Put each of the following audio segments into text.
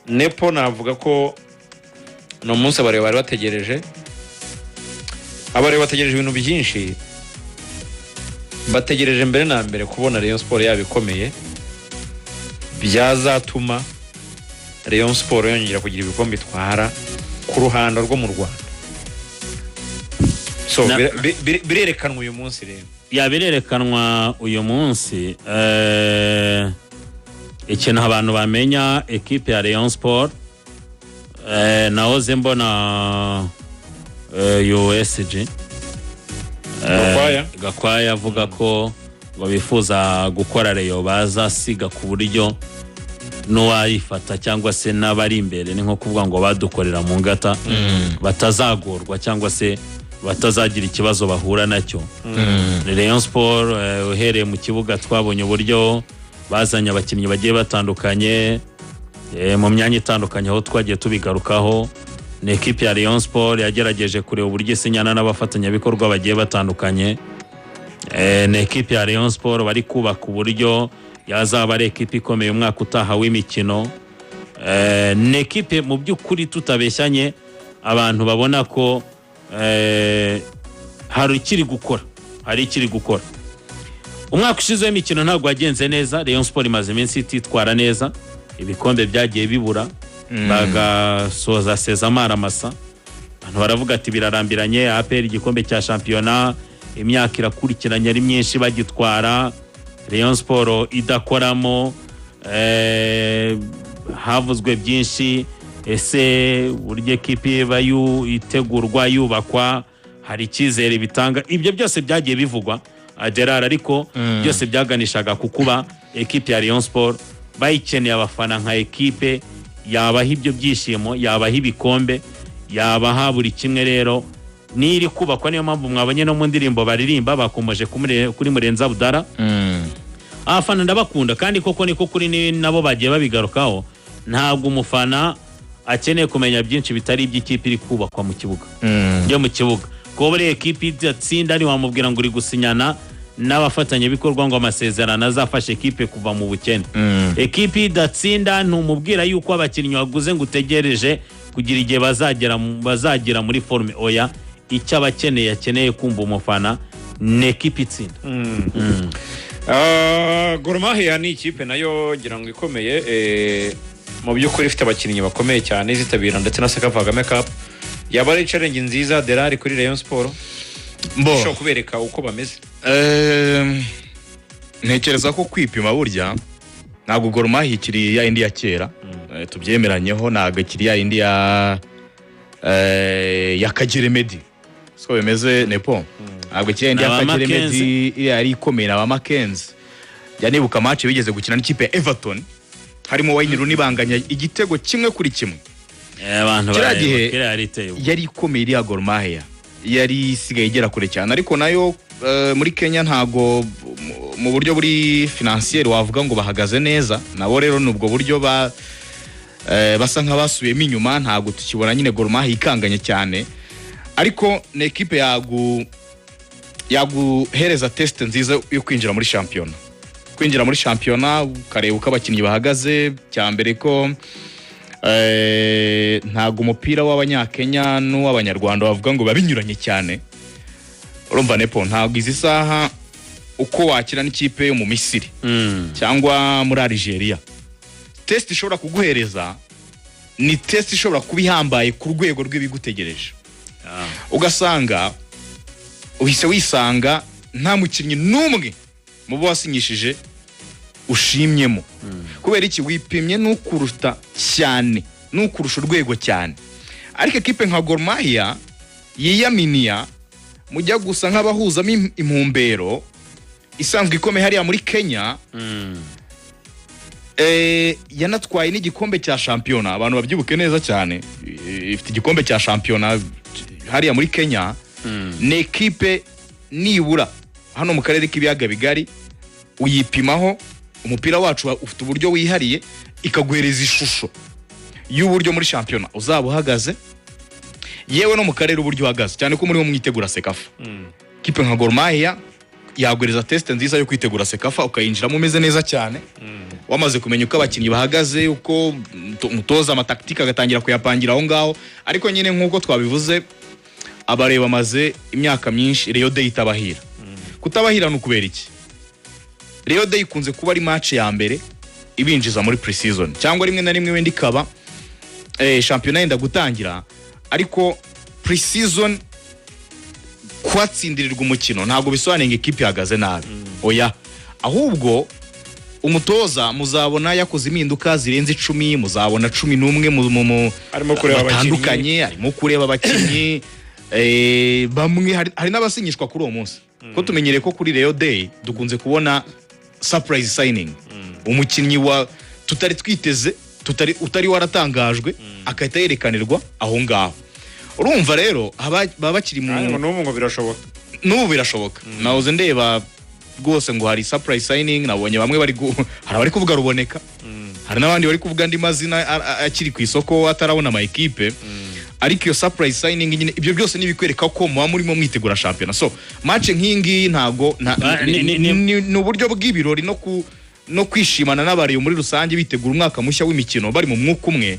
Nepo, navuga ko ni umunsi abareba bari bategereje. Abareba bategereje ibintu byinshi. Bategereje mbere na mbere kubona Rayon Sport yaba ikomeye, byazatuma Rayon Sport yongera kugira ibikombe itwara ku ruhando rwo mu Rwanda. So birerekanwa uyu munsi rero. Ya, birerekanwa uyu munsi. Ikintu abantu bamenya, ekipe ya Rayon Sport, nahoze mbona USG Gakwaya. Gakwaya avuga ko ngo bifuza gukora Rayon bazasiga ku buryo n'uwayifata cyangwa se n'abari imbere, ni nko kuvuga ngo badukorera mu ngata, batazagorwa cyangwa se batazagira ikibazo bahura nacyo. Ni Rayon Sport, uhereye mu kibuga twabonye uburyo bazanye abakinnyi bagiye batandukanye mu myanya itandukanye, aho twagiye tubigarukaho. Ni ekipe ya Rayon Sport yagerageje kureba uburyo isinyana n'abafatanyabikorwa bagiye batandukanye. Ni ekipe ya Rayon Sport bari kubaka uburyo yazaba ari ekipe ikomeye umwaka utaha w'imikino. Ni ekipe mu by'ukuri, tutabeshyanye, abantu babona ko hari ikiri gukora, hari ikiri gukora. Umwaka ushize w'imikino ntabwo wagenze neza. Rayon Sport imaze iminsi ititwara neza, ibikombe byagiye bibura, bagasoza sezamara masa. Abantu baravuga ati birarambiranye, APR igikombe cya shampiyona imyaka irakurikiranye ari myinshi bagitwara, Rayon Sport idakoramo. Havuzwe byinshi: ese uburyo ekipi iba itegurwa, yubakwa, hari icyizere bitanga? Ibyo byose byagiye bivugwa, Gerard, ariko byose byaganishaga ku kuba ekipi ya Rayon Sport bayikeneye abafana nka ekipe yabaha ibyo byishimo, yabaha ibikombe, yabaha buri kimwe. Rero niri kubakwa, niyo mpamvu mwabonye no mu ndirimbo baririmba bakomeje kuri Murenzi Abdallah. Abafana ndabakunda, kandi koko niko kuri, nabo bagiye babigarukaho. Ntabwo umufana akeneye kumenya byinshi bitari iby'ikipe iri kubakwa mu kibuga, byo mu kibuga, kuba buri ekipi idatsinda ntiwamubwira ngo uri gusinyana n'abafatanyabikorwa ngo amasezerano azafashe ekipe kuva mu bukene. Ekipi idatsinda ntumubwira yuko abakinnyi waguze ngo utegereje kugira igihe bazagera muri forme. Oya, icyo aba akeneye, akeneye kumva umufana, ni ekipi itsinda. Gor Mahia ni ikipe nayo ngira ngo ikomeye, mu by'ukuri ifite abakinnyi bakomeye cyane, izitabira ndetse na CECAFA Kagame Cup. Yaba ari challenge nziza derari kuri Rayon Sport Mbo. ishobora kubereka uko bameze. Ntekereza ko kwipima burya, ntabwo Gor Mahia ikiri ya yindi ya kera. Tubyemeranyeho, ntabwo ikiri ya yindi ya Kagere Medi, siko bimeze, Nepo? Ntabwo ikiri ya yindi ya Na ba Kagere Medi. Mackenzie. Iriya yari ikomeye na ba Mackenzie. Njya nibuka match bigeze gukina n'ikipe ya Everton, harimo Wayne Rooney, banganya igitego 1-1. Abantu Kiriya barareba, gihe kiriya yari iteye ubwoba. Yari ikomeye iriya Gor Mahia, yari isigaye igera kure cyane, ariko nayo muri Kenya ntago mu buryo buri financier wavuga ngo bahagaze neza nabo. Rero ni ubwo buryo basa nk'abasubiyemo inyuma, ntabwo tukibona nyine Gor Mahia ikanganye cyane, ariko ni ekipe yaguhereza test nziza yo kwinjira muri shampiyona, kwinjira muri shampiyona ukareba uko abakinnyi bahagaze. Cya mbere ko ntabwo umupira w'Abanyakenya n'uw'Abanyarwanda bavuga ngo biba binyuranye cyane. Urumva, Nepo, ntabwo izi saha uko wakina n'ikipe yo mu Misiri cyangwa muri Algeria, test ishobora kuguhereza ni test ishobora kuba ihambaye ku rwego rw'ibigutegereje. Ugasanga uhise wisanga nta mukinnyi n'umwe mu bo wasinyishije ushimyemo. Kubera iki? Wipimye n'ukuruta cyane, n'ukurusha urwego cyane. Ariko ekipe nka Gor Mahia yiyaminiya mujya gusa nk'abahuzamo impumbero isanzwe ikomeye hariya muri Kenya. Yanatwaye n'igikombe cya shampiyona, abantu babyibuke neza cyane. Ifite igikombe cya shampiyona hariya muri Kenya. Ni ekipe nibura hano mu karere k'Ibiyaga Bigari uyipimaho umupira wacu ufite uburyo wihariye, ikaguhereza ishusho y'uburyo muri shampiyona uzaba uhagaze, yewe no mu karere uburyo uhagaze, cyane ko muri wo mwitegura CECAFA. Kipe nka Gor Mahia yaguhereza test nziza yo kwitegura CECAFA, ukayinjiramo umeze neza cyane. Wamaze kumenya uko abakinnyi bahagaze, uko umutoza amatactique agatangira kuyapangira aho ngaho. Ariko nyine nk'uko twabivuze, abareba bamaze imyaka myinshi Rayon Day itabahira. Kutabahira ni ukubera iki? Rayon Day ikunze kuba ari match ya mbere ibinjiza muri pre-season, cyangwa rimwe na rimwe wenda ikaba shampiyona yenda gutangira. Ariko pre-season kuhatsindirirwa umukino ntabwo bisobanuye ngo ikipe ihagaze nabi, oya. Ahubwo umutoza muzabona yakoze impinduka zirenze 10, muzabona 11 Arimo kureba abakinnyi. batandukanye, arimo kureba abakinnyi. Bamwe hari n'abasinyishwa kuri uwo munsi, ko tumenyereye ko kuri Rayon Day dukunze kubona surprise signing, umukinnyi wa tutari twiteze, utari waratangajwe, agahita yerekanirwa aho ngaho. Urumva rero baba bakiri mu Kandi ngo n'ubu ngo birashoboka. N'ubu birashoboka. Nahoze ndeba rwose ngo hari surprise signing, nabonye bamwe hari abari kuvuga Ruboneka, hari n'abandi bari kuvuga andi mazina akiri ku isoko atarabona ama ekipe. Ariko iyo surprise signing nyine, ibyo byose ni ibikwereka ko muba murimo mwitegura shampiyona. So match nk'iyi ngiyi ntago Ah, ni uburyo bw'ibirori no kwishimana n'abareyo muri rusange, bitegura umwaka mushya w'imikino bari mu mwuka umwe.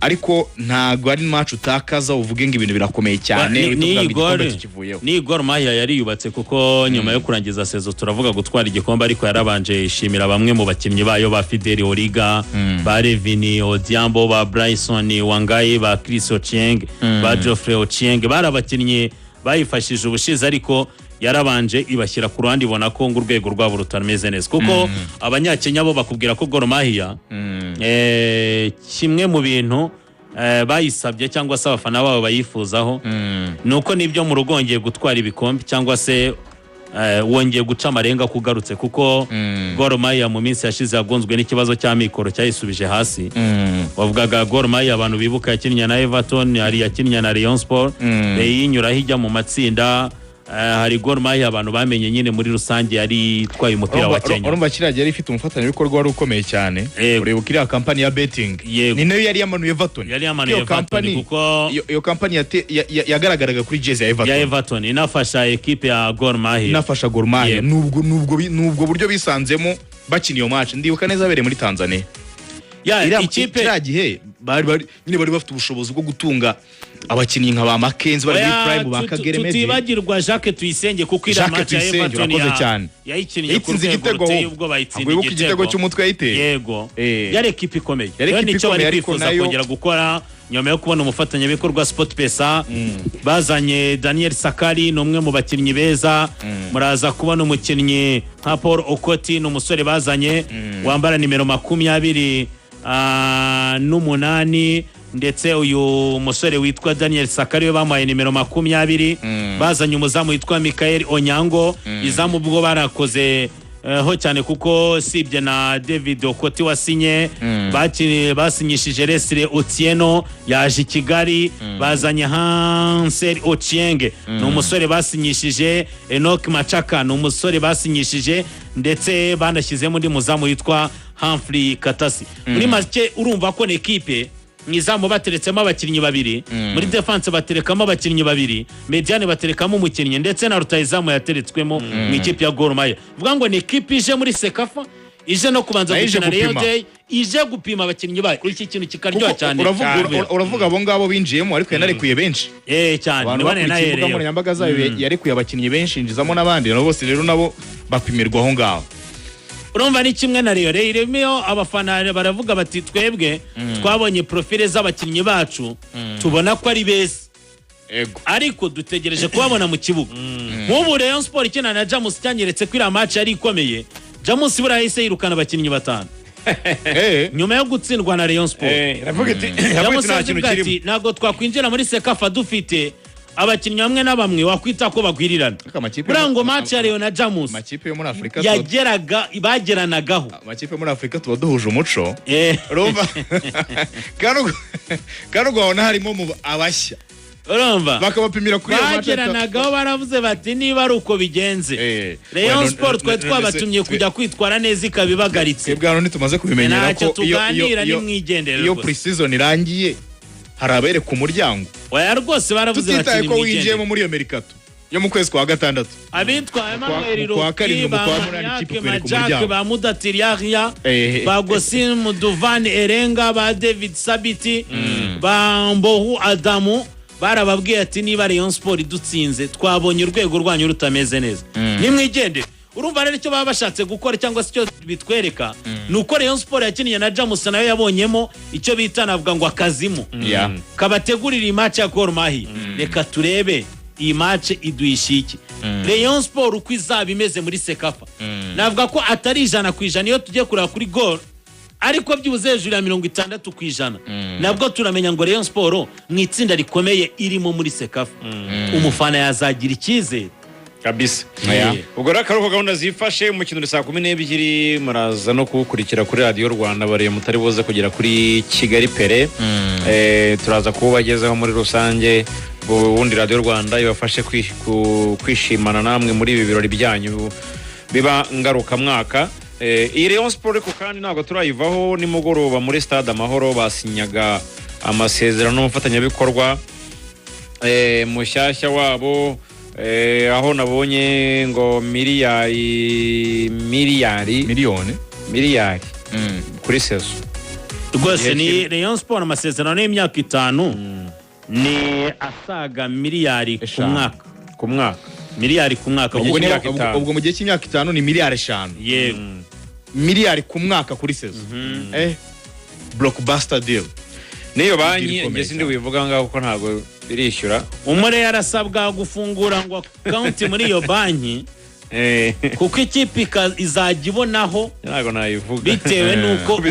Ariko ntago ari match utakaza uvuge ngo ibintu birakomeye cyane, uhita uvuga ngo N'iyi igikombe gol kikivuyeho. N'iyi Gor Mahia yari yubatse, kuko nyuma yo kurangiza saison, turavuga gutwara igikombe, ariko yarabanje ishimira bamwe mu bakinnyi bayo, ba Fidel Origa, ba Levin Odhiambo, ba Bryson Wangai, ba Chris Ochieng, ba Geoffrey Ochieng. Bari abakinnyi bayifashije ubushize, ariko yarabanje ibashyira ku ruhande, ibona ko ngo urwego rwabo rutameze neza, kuko Abanyakenya bo bakubwira ko Gor Mahia, kimwe mu bintu bayisabye cyangwa se abafana babo bayifuzaho, ni uko nibyo mu rugo wongeye gutwara ibikombe, cyangwa se wongeye guca amarenga kugarutse, kuko Gor Mahia mu minsi yashize yagonzwe n'ikibazo cy'amikoro cyayisubije hasi. Wavugaga Gor Mahia, abantu bibuka yakinnye na Everton, hari yakinnye na Rayon Sport, yinyuraho ijya mu matsinda. Hari Gor Mahia abantu bamenye nyine muri rusange yari itwaye umupira wa Kenya. Urumva kiriya gihe yari ifite umufatanyabikorwa wari ukomeye cyane. Yego. Ureba iriya kampani ya betting, Yego. ni nayo yari yamanuye Everton. Yari yamanuye Iyo Everton, kampani iyo kampani yagaragaraga kuri jezi ya Everton. Ya Everton inafasha ekipe ya Gor Mahia. Inafasha Gor Mahia. Yego. Nubwo buryo bisanzemo bakina iyo match, ndibuka neza abereye muri Tanzania. Ya ikipe Kiriya gihe bari nyine bari bafite ubushobozi bwo gutunga abakinnyi nka ba Mackenzie bari muri Oya, prime, ba Kagere Meddie. Tutibagirwa Jacques Tuyisenge, kuko iriya Jacques match ya Tuyisenge, Everton urakoze cyane. yayikinnye ku Yayitsinze rwego igitego ruteye ahubwo. ubwoba, ayitsinda Ntabwo wibuka igitego cy'umutwe yayiteye? Yego. Yari ekipe ikomeye. Yari Rero ekipe nicyo bari ikomeye, ariko kwifuza kongera gukora nyuma yo kubona umufatanyabikorwa SportPesa. Bazanye Daniel Sakari, ni umwe mu bakinnyi beza. Muraza kubona umukinnyi nka Paul Okoti, ni umusore bazanye wambara nimero 28, ndetse uyu musore witwa Daniel Sakari we bamuhaye nimero 20. Bazanye umuzamu witwa Michael Onyango. Izamu ubwo barakoze ho cyane, kuko sibye na David Okoti wasinye, basinyishije Leslie Otieno yaje i Kigali, bazanye Hansel Ochieng, ni umusore basinyishije, Enoch Machaka ni umusore basinyishije, ndetse banashyizemo undi muzamu witwa Humphrey Katasi. Muri make urumva ko ni ekipe mu izamu bateretsemo abakinnyi babiri, muri defense baterekamo abakinnyi babiri, médiane baterekamo umukinnyi, ndetse na rutahizamu yateretswemo mu ikipe ya Gor Mahia. Vuga ngo ni ikipe ije muri CECAFA, ije no kubanza Nayo ije gukina Rayon gupima. Day, ije gupima abakinnyi bayo, iki kintu kikaryoha Kuko cyane. uravuga abo ngabo binjiyemo, ariko yanarekuye benshi. Cyane. Abantu Niba bakurikiye imbuga nahereyeho. nkoranyambaga zayo, yarekuye abakinnyi benshi, yinjizamo n'abandi, nabo bose rero nabo bapimirwa aho ngaho. Urumva ni kimwe na Rayon. Rayon irimo abafana baravuga bati: "Twebwe twabonye profile z'abakinnyi bacu, tubona ko ari beza, ariko dutegereje kubabona mu kibuga." Nk'ubu Rayon Sport ikina na Jamus, cyanyeretse ko iriya match yari ikomeye. Jamus buriya yahise yirukana abakinnyi batanu nyuma yo gutsindwa na Rayon Sport. Iravuga iti Jamus nta kintu avuga ati kirimo. "Ntabwo twakwinjira muri CECAFA dufite abakinnyi bamwe na bamwe wakwita ko bagwirirana." Ariko amakipe Buriya ngo match ya Rayon na Jamus amakipe yo muri Afurika yageraga bageranagaho. Amakipe yo muri Afurika tuba duhuje umuco. Urumva kandi ubwo wabona harimo mu abashya, Urumva bakabapimira kuri iyo match. bageranagaho, baravuze bati: "Niba ari uko bigenze, Rayon Oya, Sport twari twabatumye kujya kwitwara neza ikaba ibagaritse." Twebwe hano ntitumaze kubimenyera Ntacyo ko tuganira, nimwigendere iyo rwose. pre-season irangiye hari abereka umuryango. Oya rwose, baravuze bati Tutitaye ko nimwigendere. winjiyemo muri iyo mercato. Yo mu kwezi kwa gatandatu. Abitwa Emmanuel Mu kwa karindwi, Roki, mu ba kwa munani, ikipe Maniake ikwereka Majake, umuryango. ba Mudatiri Yahya, ba Gosin Muduvan Erenga, ba David Sabiti, ba Mbohu Adamu, barababwiye ati: "Niba Rayon Sport idutsinze, twabonye urwego rwanyu rutameze neza, nimwigendere." Urumva rero icyo baba bashatse gukora cyangwa se icyo bitwereka ni uko Rayon Sport yakiniye na Jamus, nayo yabonyemo icyo bita, navuga ngo akazimu kabategurira iyi match ya Gor Mahia. Reka turebe iyi match iduhisha iki. Rayon Sport uko izaba imeze muri CECAFA, navuga ko atari 100% iyo tugiye kureba kuri Gor, ariko byibuze hejuru ya 60% nabwo turamenya ngo Rayon Sport mu itsinda rikomeye irimo muri CECAFA, umufana yazagira icyizere. Kabisa. Yeah. Ubwo rero akaba ari uko gahunda zifashe. Umukino uri saa 12, muraza no kuwukurikira kuri Radiyo Rwanda. Bariye mutari buze kugera kuri Kigali Pele, turaza kuwubagezaho muri rusange. Ubundi Radiyo Rwanda ibafashe kwishimana namwe muri ibi birori byanyu biba ngarukamwaka. Iyi Rayon Sport ariko kandi ntabwo turayivaho. Nimugoroba muri Stade Amahoro basinyaga amasezerano n'umufatanyabikorwa mushyashya wabo, aho nabonye ngo miliyari miliyari Miliyoni. Miliyari kuri saison. Rwose Igihe ni kimwe. Rayon Sport, amasezerano y'imyaka 5 ni asaga miliyari ku 5. mwaka. Ku mwaka. Miliyari ku mwaka. Mu gihe Ubwo cy'imyaka 5. Ubwo mu gihe cy'imyaka 5 ni miliyari 5. Yego. Miliyari ku mwaka kuri saison, blockbuster deal. N'iyo banki Deal ikomeye njye sindi cyane. buyivuga ngaho kuko ntabwo irishyura. Umure yarasabwa gufungura ngo account muri iyo banki, kuko ikipe izajya ibonaho Ntabwo nayivuga. bitewe n'uko